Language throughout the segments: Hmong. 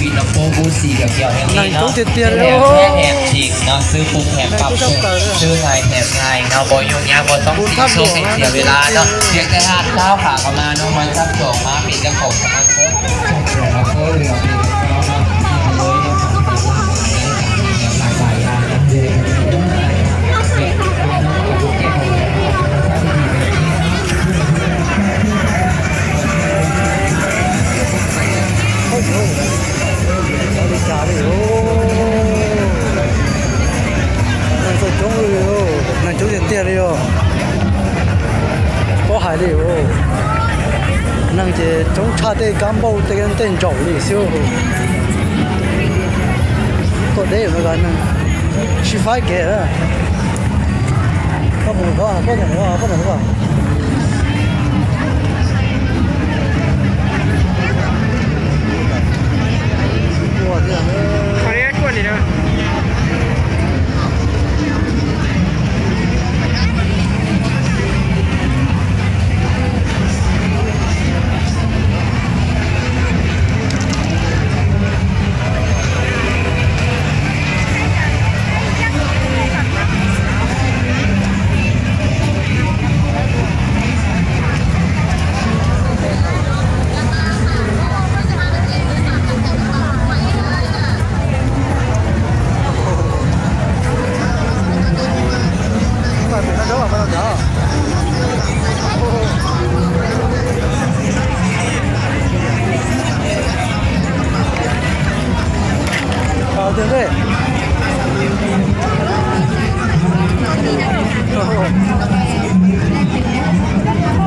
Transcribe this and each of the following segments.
khi nó bố bố xì được kiểu này nó tiag tiag, hẻm, hẻm chỉnh nó sư phù hẻm pop sư này hẻm này nó bố nhung nhá bố tống xì số hẻm tiag với lá nó việc cái hạt táo khả có mà nó mà sắp trộm má bị cái khổ của nó. Neeg txawj coob li, neeg coob tiag tiag li os. Pob hais li os, neeg ces coob tshaj tej kab npauj tej ntsaum li xwb. Tuaj deb no neeg sib faib kev. Koj mus koj, koj mus koj, koj mus koj.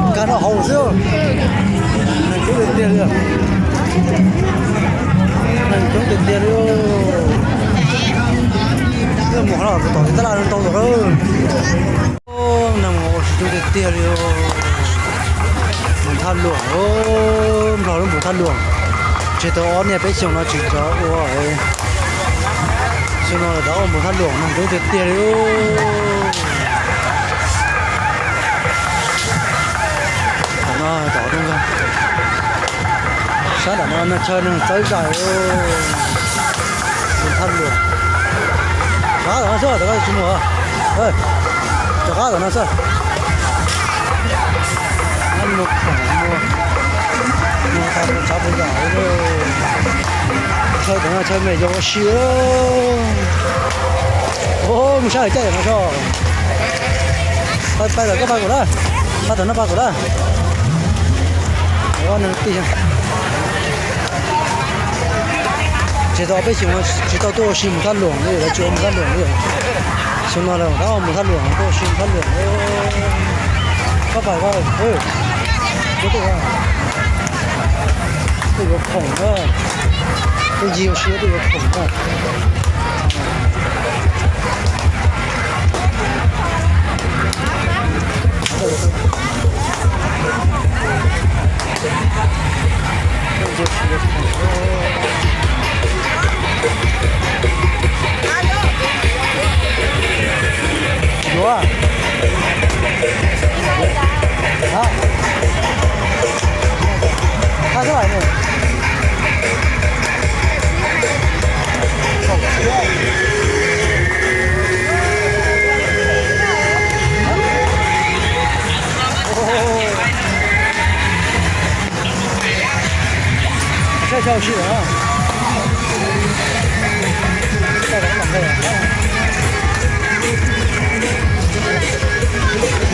Nkag rau hauv xwb. Neeg coob tiag tiag li. Neeg coob tiag tiag li. Mus no tom tab laj ntau lawm. Neeg ua si coob tiag tiag li. Npus Thaj Luam, Nplog lub Npus Thaj Luam. Tseg tau ob niaj peb xyoos no tsis rov ua. Xyoo no rov ua Npus Thaj Luam, neeg coob tiag tiag li. Tom no tom no. Sab nram no chaw neeg txawv zais. Mus thaj luam. Rov qab tom no xwb, tom no tsis mus. Rov qab tom no xwb. Muaj khoom, muaj, muaj tag nrho tsav puas yam. Chaw tom no chaw me nyuam ua si. Mus sab caij tom no tso. Pais, pais tom, koj pais kom lawm. Pais tom no pais kom lawm. Tsis tau, peb xyoo no tsis tau tuaj ua si mus thaj luam li, lawv tsis ua mus thaj luam li. Xyoo no lawv rov mus thaj luam, tuaj ua si mus thaj luam. Koj pais, koj, koj tuaj, tuaj yuav khoom na. Tuaj ncig ua si tuaj yuav khoom na. Yuav. Hab, hab xwb lais ne. Saib saib ua si lawm.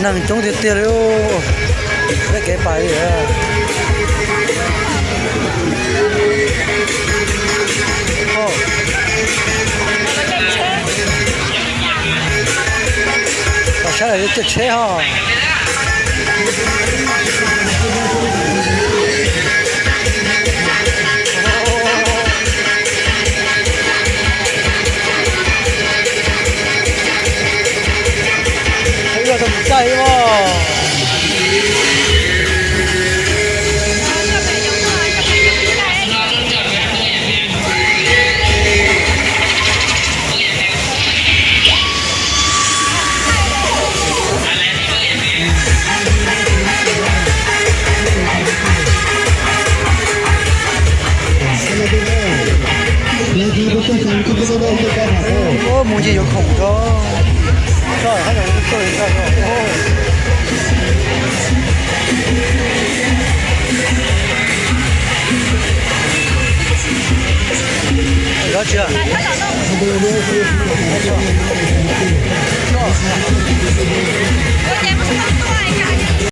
Neeg coob tiag tiag li, peb kev pais li. Pais saib lawv caij tsheb ho. Ib los tau mus caij ib os. Mus ncig yuav khoom tso. Zov tsis, tsis